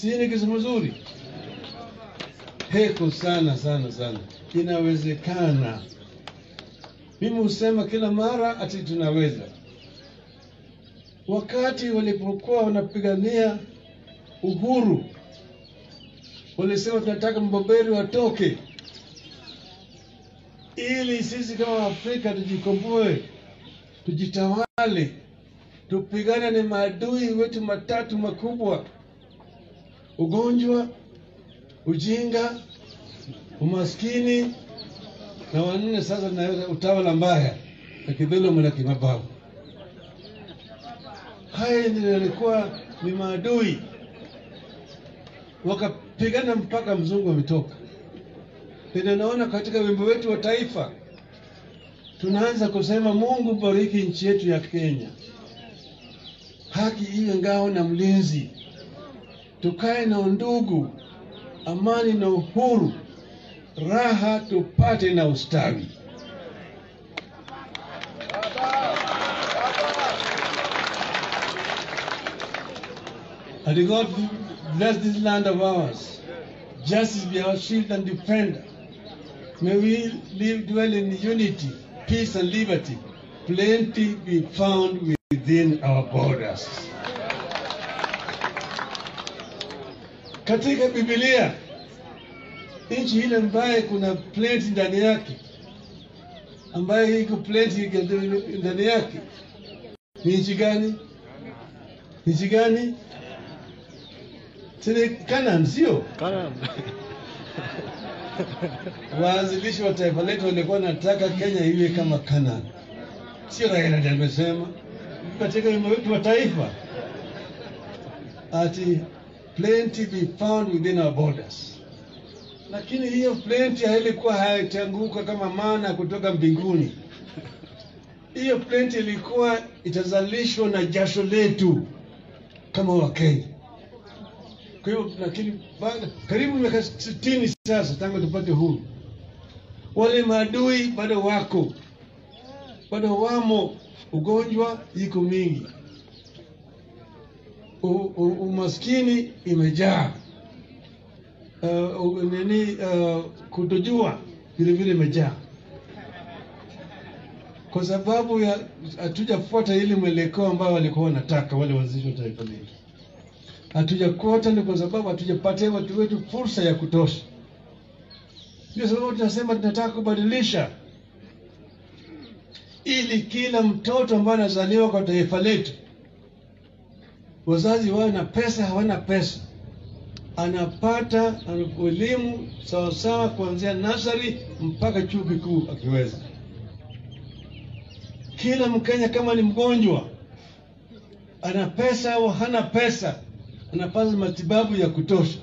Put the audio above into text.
Si ni kitu mzuri? Heko sana sana sana. Inawezekana. Mimi husema kila mara ati tunaweza. Wakati walipokuwa wanapigania uhuru, walisema tunataka mboberi watoke ili sisi kama Afrika tujikomboe, tujitawale, tupigane na maadui wetu matatu makubwa: ugonjwa, ujinga, umaskini, na wanne sasa na utawala mbaya na kidhuluma na kimabavu. Haya ndio yalikuwa ni maadui, wakapigana mpaka mzungu ametoka. Tena naona katika wimbo wetu wa taifa tunaanza kusema Mungu bariki nchi yetu ya Kenya, haki iwe ngao na mlinzi, tukae na undugu, amani na uhuru, raha tupate na ustawi. And God bless this land of ours. Justice be our shield and defender. May we live, dwell in unity, peace and liberty. Plenty be found within our borders. Katika Biblia, nchi ile ambaye kuna plenty ndani yake, ambaye iko plenty ndani yake, ni nchi gani? Nchi gani? Sini Canaan, sio? Canaan. Waanzilishi wa taifa letu walikuwa wanataka Kenya iwe kama Canaan. Sio Raila ndiye amesema. Katika wimbo wetu wa taifa ati plenty be found within our borders. Lakini hiyo plenty hailikuwa haitaanguka kama mana kutoka mbinguni. Hiyo plenty ilikuwa itazalishwa na jasho letu kama Wakenya. Kwa hiyo lakini karibu miaka 60 sasa tangu tupate huru, wale maadui bado wako, bado wamo. Ugonjwa iko mingi, umaskini imejaa, kutojua vile vile imejaa, kwa sababu ya hatujafuata ile mwelekeo ambao walikuwa wanataka wale waanzilishi wa taifa letu. Hatujakuota ni kwa sababu hatujapatia watu wetu fursa ya kutosha. Ndio sababu tunasema tunataka kubadilisha ili kila mtoto ambaye anazaliwa kwa taifa letu, wazazi wawe na pesa, hawana pesa, anapata elimu sawasawa kuanzia nursery mpaka chuo kikuu akiweza. Kila Mkenya kama ni mgonjwa, ana pesa au hana pesa, anapata matibabu ya kutosha.